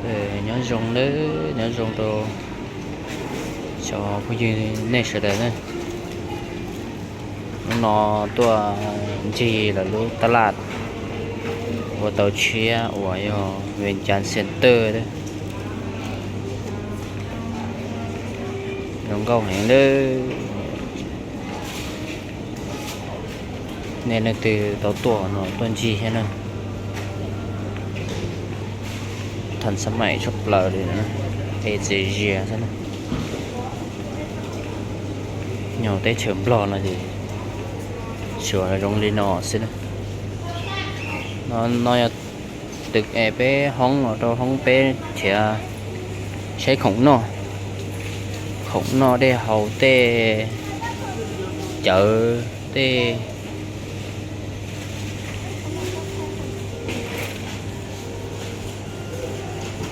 Nyob zoo nawb, nyob zoo rau cov phooj ywg nej sawv daws na. Hnub no tuaj ncig lawm lub taj laj ua tau tshiab uas yog Vias Cas Center, zoo nkauj heev nawb. Nej leej twg tau tuaj no tuaj ncig thiab na. Thas xab maim tshaj plaws li, e txias zias xwb na. Nyob teb chaws Nplog no ces tsuas zoo li no xwb na. No yog twg es peb hoob los rau hoob peb thiab, saib khoom noj, khoom noj dej haus tej cawv tej